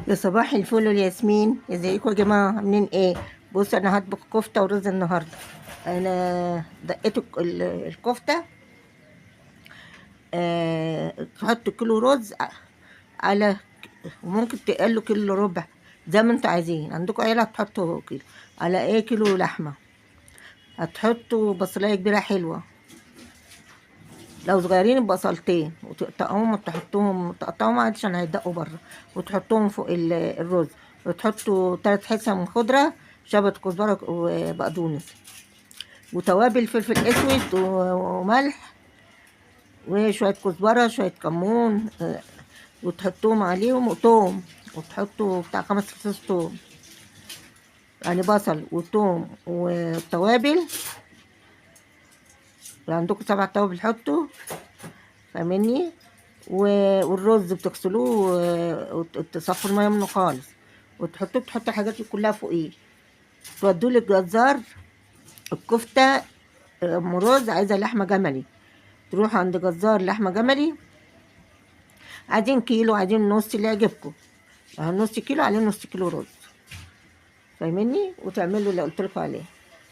يا صباح الفل والياسمين، ازيكم يا جماعة؟ عاملين ايه؟ بصوا، انا هطبخ كفته ورز النهارده. انا دقيت الكفتة. تحط كيلو رز على، وممكن تقلوا كيلو ربع زي ما انتوا عايزين. عندكم عيله هتحطوا كيلو على ايه، كيلو لحمه. هتحطوا بصلايه كبيرة حلوة، لو صغيرين بصلتين، وتقطعوهم وتحطوهم، تقطعوهم عشان هيدقوا بره، وتحطوهم فوق الرز. وتحطوا 3 حصن خضرة، شبت، كزبره وبقدونس، وتوابل، فلفل اسود وملح، وشوية كزبره، شوية كمون، وتحطوهم عليهم، وتوم، وتحطوا بتاع 5 فصوص توم، يعني بصل وتوم والتوابل. لو عندكم 7 توابل حطوا، فاهميني؟ والرز بتغسلوه وتصفوا المية منه خالص، وتحطوه، تحطوا الحاجات دي كلها فوقيه. تودوه للجزار. الكفتة ام رز عايزه لحمه جملي، تروح عند جزار لحمه جملي. عايزين كيلو، عايزين نص، اللي يعجبكم. نص كيلو عليه نص كيلو رز، فاهميني؟ وتعملوا اللي قلت لكم عليه.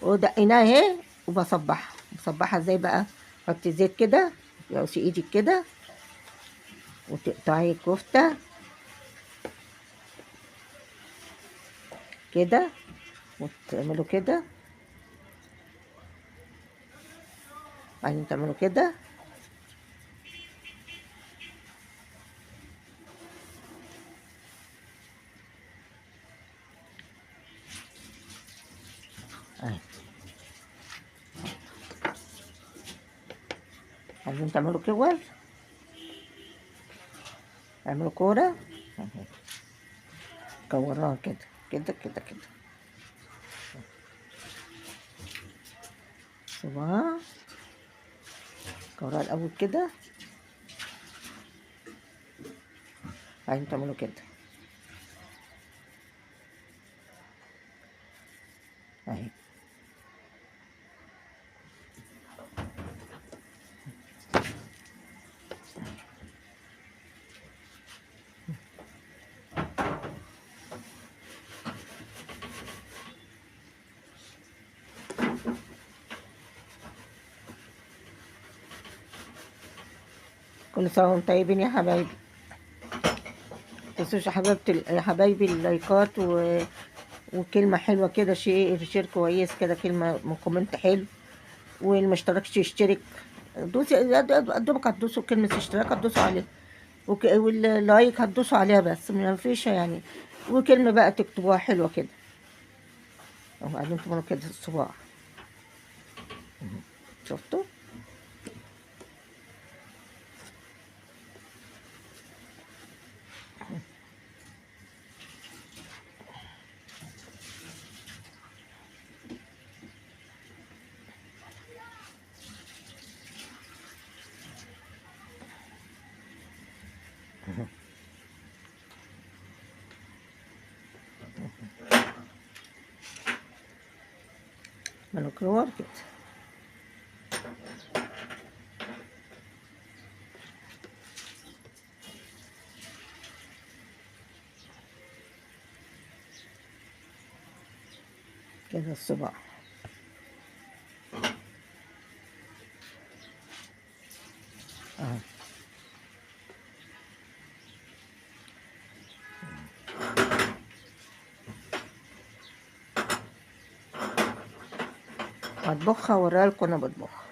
ودقيناها اهي، وبصبحها. بصبحها ازاي بقى؟ حطي زيت كده، تقصي ايدك كده، وتقطعي الكفتة كده، وتعملوا كده، بعدين تعملوا كده، اهي. عايزين تعملوا كور، اعملوا كورة، كوروها كده كده كده كده، صباع، كوروها الأول كده، بعدين تعملوا كده اهي. كل سنة وانتم طيبين يا حبايبي. متنسوش يا يا حبايبي اللايكات وكلمة حلوة كده، share كويس كده، كلمة من comment حلو. واللي ما اشتركش يشترك، دوسي قدامك هتدوسوا كلمة اشتراك، هتدوسوا عليها، وال like هتدوسوا عليها، بس ما فيش يعني. وكلمة بقى تكتبوها حلوة كده، وبعدين تعملوا كده الصباع. شفتوا؟ اعملوا كور كده. كده الصباع. اهو. هطبخها واوريها لكم انا بطبخها.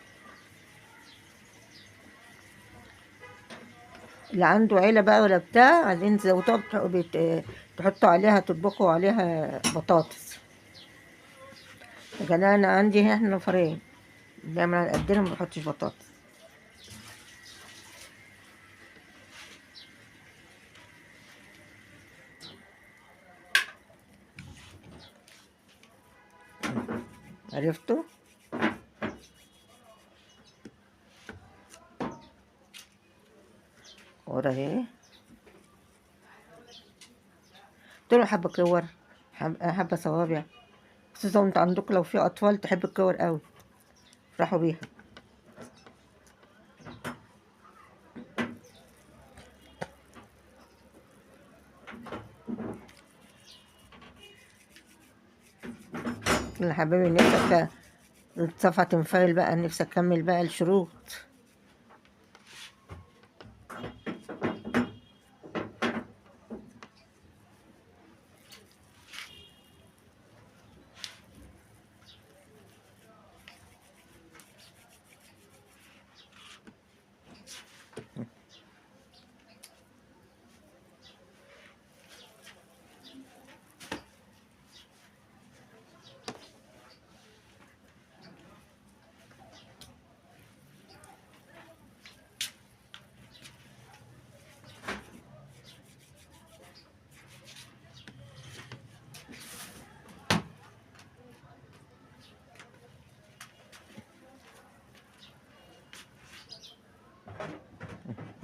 اللي عنده عيله بقى ولا بتاع، عايزين تزودوها، تحطوا عليها، تطبخوا عليها بطاطس. لكن انا عندي احنا نفرين بنعمل على قدنا، ما بحطش بطاطس. عرفتوا؟ ورا اهي. قلت له حبة كور، حبة صوابع، خصوصا انت عندكم لو في اطفال تحب الكور قوي، افرحوا بيها. يا حبايبي نفسك الصفحة تنفعل بقى، نفسي اكمل بقى الشروط.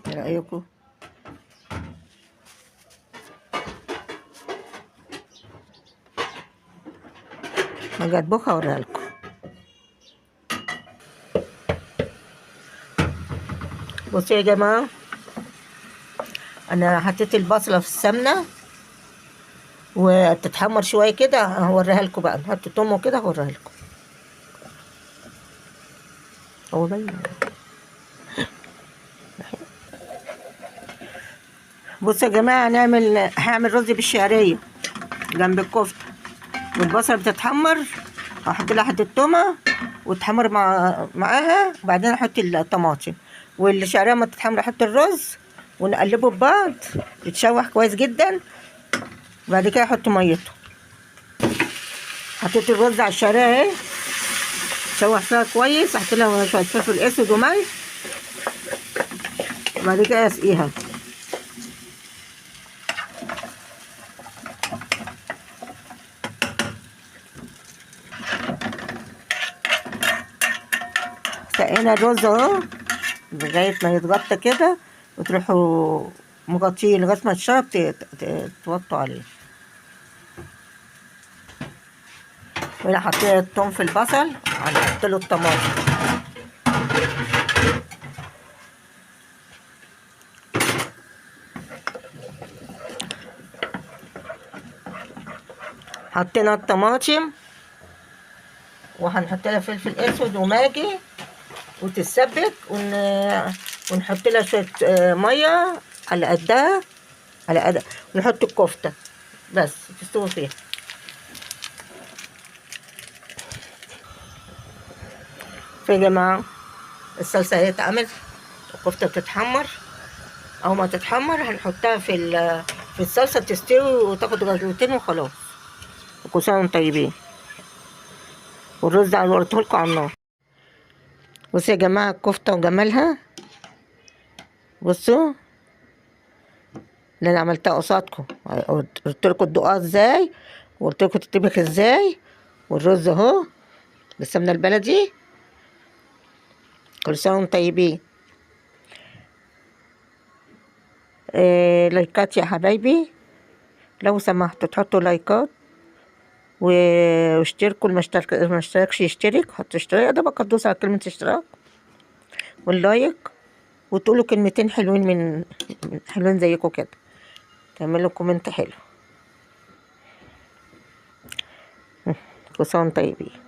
ايه رأيكم؟ ما اطبخها اوريها لكم. بصوا يا جماعة، انا حطيت البصله في السمنة وتتحمر شوية كده، هوريها لكم بقى. نحط توم وكده هوريها لكم. هو باين. بصوا يا جماعة، هعمل رز بالشعريه جنب الكفتة، والبصل بتتحمر هحط لها حتة تومة وتحمر معاها، وبعدين احط الطماطم، والشعريه ما تتحمر احط الرز ونقلبه ببعض يتشوح كويس جدا، وبعد كده احط ميته. حطيت الرز على الشعرية اهي، شوح فيها كويس، احط لها شوية فلفل اسود وملح، وبعد كده اسقيها. سقينا الرز اهو لغاية ما يتغطى كده، وتروحوا مغطيه لغاية ما يتشرب، توطوا عليه. وهنا حطينا الثوم في البصل، هنحط له الطماطم. حطينا الطماطم وهنحط لها فلفل اسود وماجي وتتسبك، ونحط لها شوية مية على قدها، على قدها، ونحط الكفتة بس تستوي فيها. يا جماعة الصلصه اهي اتعملت، الكفتة بتتحمر. اول ما تتحمر هنحطها في الصلصه تستوي وتاخد غلوتين وخلاص. وكل سنة وانتم طيبين. والرز وريتهولكوا على النار. بصوا يا جماعة الكفتة وجمالها، بصوا اللي انا عملتها قصادكم، قلت لكم تدوقوها ازاي، وقلت لكم تتطبخ ازاي. والرز اهو بالسمنه البلدي. كل سنة وانتم طيبين. لايكات يا حبايبي لو سمحتوا، تحطوا لايكات واشتركوا. اللي ما اشتركش يشترك، حطوا اشتراك، ده بقى تدوس على كلمة اشتراك وال like، وتقولوا كلمتين حلوين من حلوين زيكم كده، تعملوا comment حلو. كل سنة وانتم طيبين.